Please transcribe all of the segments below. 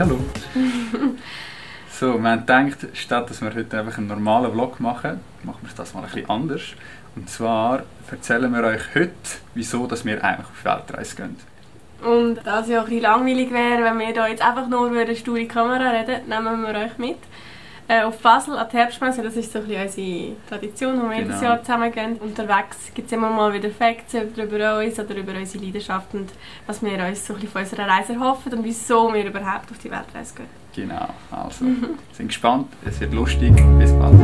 hallo. So, wir haben gedacht, statt dass wir heute einfach einen normalen Vlog machen, machen wir das mal ein bisschen anders. Und zwar erzählen wir euch heute, wieso dass wir eigentlich auf Weltreise gehen. Und da es ja auch ein bisschen langweilig wäre, wenn wir da jetzt einfach nur über eine sture Kamera reden, nehmen wir euch mit. Auf Basel an die Herbstmesse, das ist so ein bisschen unsere Tradition, wo wir jedes Jahr zusammen gehen. Unterwegs gibt es immer mal wieder Facts über uns oder über unsere Leidenschaft und was wir uns so ein bisschen von unserer Reise erhoffen und wieso wir überhaupt auf die Weltreise gehen. Genau, also sind gespannt, es wird lustig, bis bald.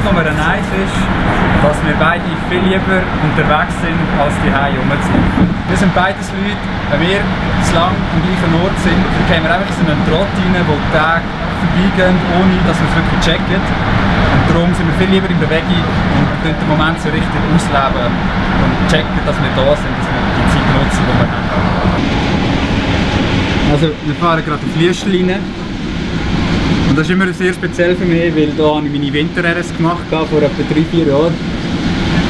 Nummer 1 ist, dass wir beide viel lieber unterwegs sind, als die Hause rumzuziehen. Wir sind beides Leute, wenn wir zu lang am gleichen Ort sind, dann gehen wir einfach so einen Trott rein, wo die Tage vorbeigehen, ohne dass wir es wirklich checken. Und darum sind wir viel lieber in Bewegung und können den Moment so richtig ausleben und checken, dass wir da sind, dass wir die Zeit nutzen, die wir haben. Also, wir fahren gerade auf Liestl. Und das ist immer sehr speziell für mich, weil hier habe ich meine Winter-RS gemacht vor etwa 3-4 Jahren.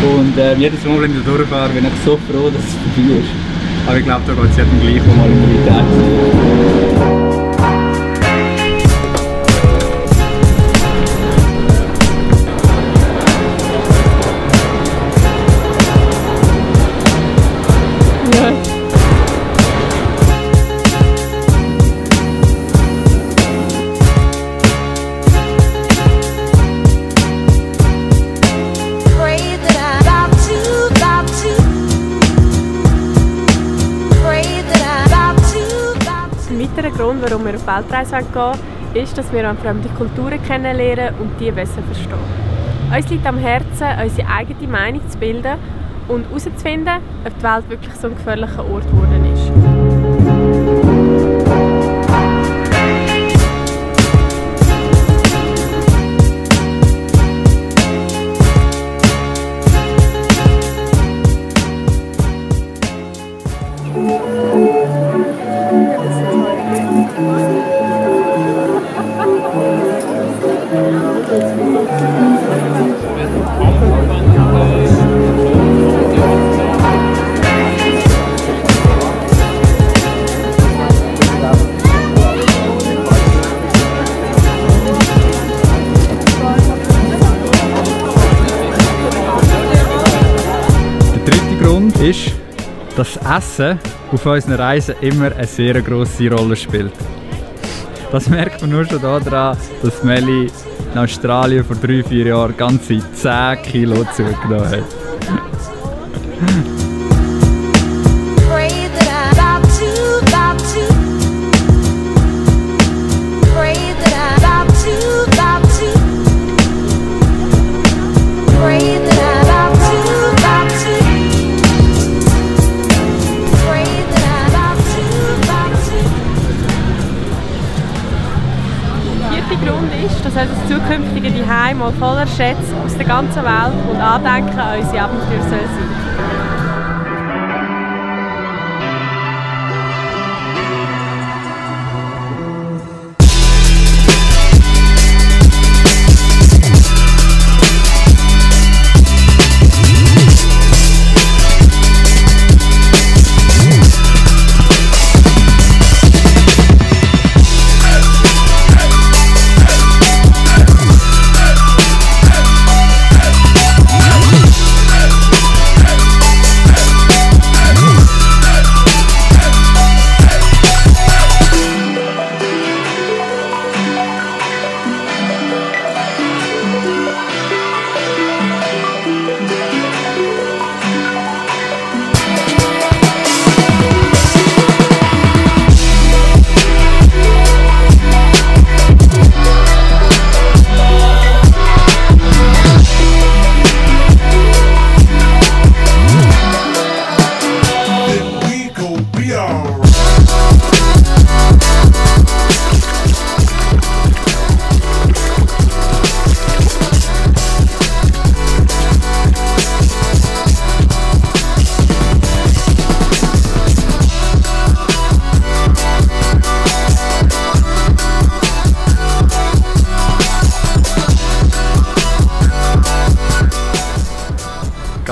Und jedes Mal, wenn ich da durchfahre, bin ich so froh, dass es vorbei ist. Aber ich glaube, da geht es jedem gleich, wo mal in der Realität Ein weiterer Grund, warum wir auf Weltreise gehen, ist, dass wir fremde Kulturen kennenlernen und die besser verstehen. Uns liegt am Herzen, unsere eigene Meinung zu bilden und herauszufinden, ob die Welt wirklich so ein gefährlicher Ort geworden ist. ist, dass das Essen auf unseren Reisen immer eine sehr grosse Rolle spielt. Das merkt man nur schon daran, dass Melli in Australien vor 3-4 Jahren ganze 10 Kilo zugenommen hat. Dass unser zukünftige Zuhause mal voller Schätze aus der ganzen Welt und Andenken an unsere Abenteuer soll sein.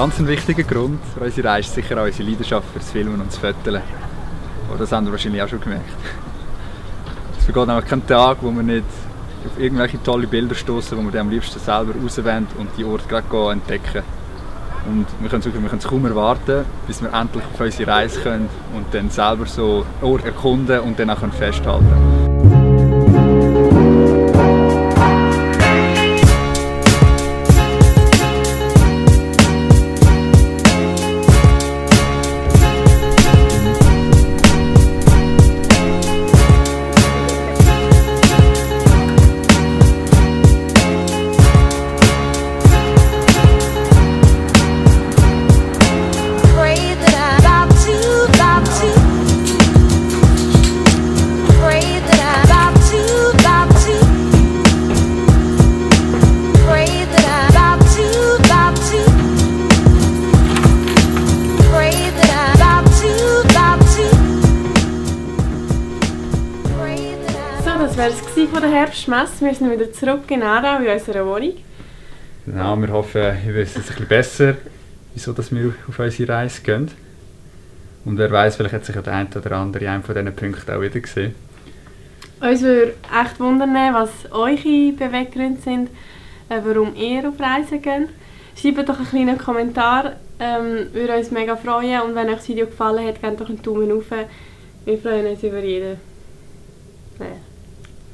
Ganz ein wichtiger Grund für unsere Reise ist sicher auch unsere Leidenschaft fürs Filmen und das Fotografieren. Oh, das haben wir wahrscheinlich auch schon gemerkt. Es vergeht nämlich kein Tag, wo wir nicht auf irgendwelche tolle Bilder stoßen, wo wir dann am liebsten selber rauswollen und die Orte gerade entdecken. Und wir können es kaum erwarten, bis wir endlich auf unsere Reise können und dann selber so Orte erkunden und dann auch festhalten können. Das war es von der Herbstmesse. Wir sind wieder zurück in Aarau in unserer Wohnung. Genau, wir hoffen, ihr wisst es ein bisschen besser, wieso dass wir auf unsere Reise gehen. Und wer weiß, vielleicht hat sich der eine oder andere in einem von diesen Punkten auch wieder gesehen. Uns würde echt wundern, was eure Beweggründe sind, warum ihr auf Reisen geht. Schreibt doch einen kleinen Kommentar, würde uns mega freuen. Und wenn euch das Video gefallen hat, gebt doch einen Daumen hoch. Wir freuen uns über jeden.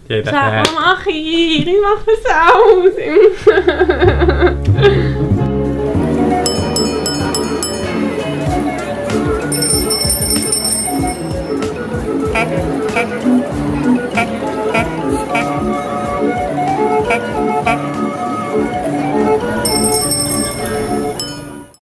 Jeder. Schau, was mache ich? Ich mache es aus.